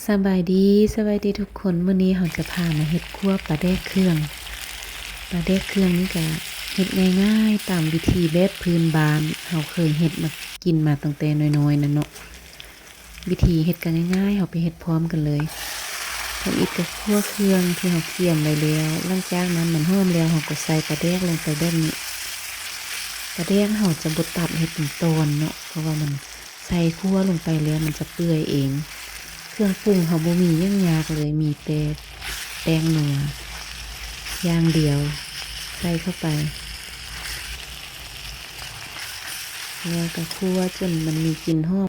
ສະບາຍດີ, ສະບາຍດີທຸກຄົນ. ມື້ນີ້ເຮົາຈະພາມາເຮັດຂົ້ວປາແດກເຄື່ອງ. ປາແດກເຄື່ອງນີ້ກະເຮັດງ່າຍໆ ຕາມວິທີແບບພື້ນບ້ານ ເຮົາເຄີຍເຮັດມາກິນມາຕັ້ງແຕ່ນ້ອຍໆນັ້ນເນາະ. ວິທີເຮັດກະງ່າຍໆ, ເຮົາໄປເຮັດພ້ອມກັນເລີຍ. ທຳອິດກະຂົ້ວເຄື່ອງທີ່ເຮົາກຽມໄວ້ແລ້ວ, ຫຼັງຈາກນັ້ນມັນຫອມແລ້ວ ເຮົາກໍໃສ່ປາແດກລົງໄປແບບນີ້. ປາແດກເຮົາຈະບໍ່ຕັດເຮັດເປັນຕອນເນາະ, ເພາະວ່າມັນ ໃສ່ຂົ້ວລົງໄປແລ້ວມັນຈະເປື່ອຍເອງ. ເຄື່ອງປຸງເຮົາບໍ່ມີຫຍັງຍາກເລີຍ, ມີແຕ່ແປ້ງນົວຢ່າງດຽວໃສ່ເຂົ້າໄປ ແລ້ວກໍຂົ້ວຈົນມັນມີກິ່ນຫອມ.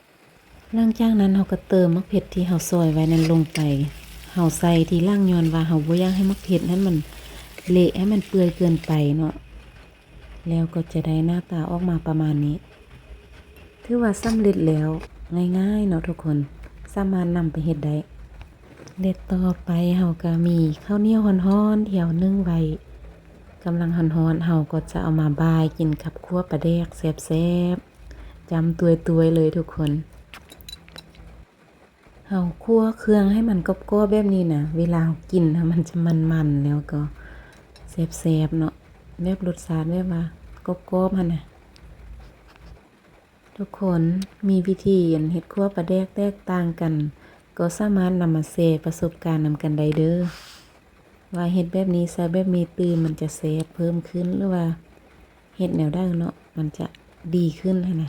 ຫຼັງຈາກນັ້ນເຮົາກໍເຕີມໝາກເຜັດທີ່ເຮົາຊອຍໄວ້ນັ້ນລົງໄປ. ເຮົາໃສ່ທີຫຼັງຍ້ອນວ່າເຮົາບໍ່ຢາກໃຫ້ໝາກເຜັດຫັ້ນມັນເລະ, ໃຫ້ມັນເປື່ອຍເກີນໄປເນາະ. ແລ້ວກໍຈະໄດ້ໜ້າຕາອອກມາປະມານນີ້. ຖືວ່າສຳເລັດແລ້ວ, ງ່າຍໆເນາະທຸກຄົນ, ສາມາດນຳໄປເຮັດໄດ້. ແລະຕໍ່ໄປເຮົາກໍມີເຂົ້າໜຽວຮ້ອນໆ ທີ່ເຮົາໜຶ້ງໄວ້ ກຳລັງຮ້ອນໆ, ເຮົາກໍຈະເອົາມາບ່າຍກິນກັບຂົ້ວປາແດກແຊບໆ ຈ້ຳຕວຍໆເລີຍທຸກຄົນ. ເຮົາຂົ້ວເຄື່ອງໃຫ້ມັນກອບໆແບບນີ້ນະ, ເວລາເຮົາກິນນະ ມັນຈະມັນໆ ແລ້ວກໍແຊບໆເນາະ, ແບບລົດຊາດແບບວ່າກອບໆຫັ້ນນະ. ທຸກຄົນມີວິທີອັນເຮັດຂົ້ວປາແດກແຕກຕ່າງກັນ ກໍສາມາດນຳມາແຊປະສົບການນຳກັນໄດ້ເດີ້ ວ່າເຮັດແບບນີ້ໃສ່ແບບນີ້ຕື່ມ ມັນຈະແຊບເພີ່ມຂຶ້ນ ຫຼືວ່າເຮັດແນວໃດເນາະ ມັນຈະດີຂຶ້ນຫັ້ນນະ.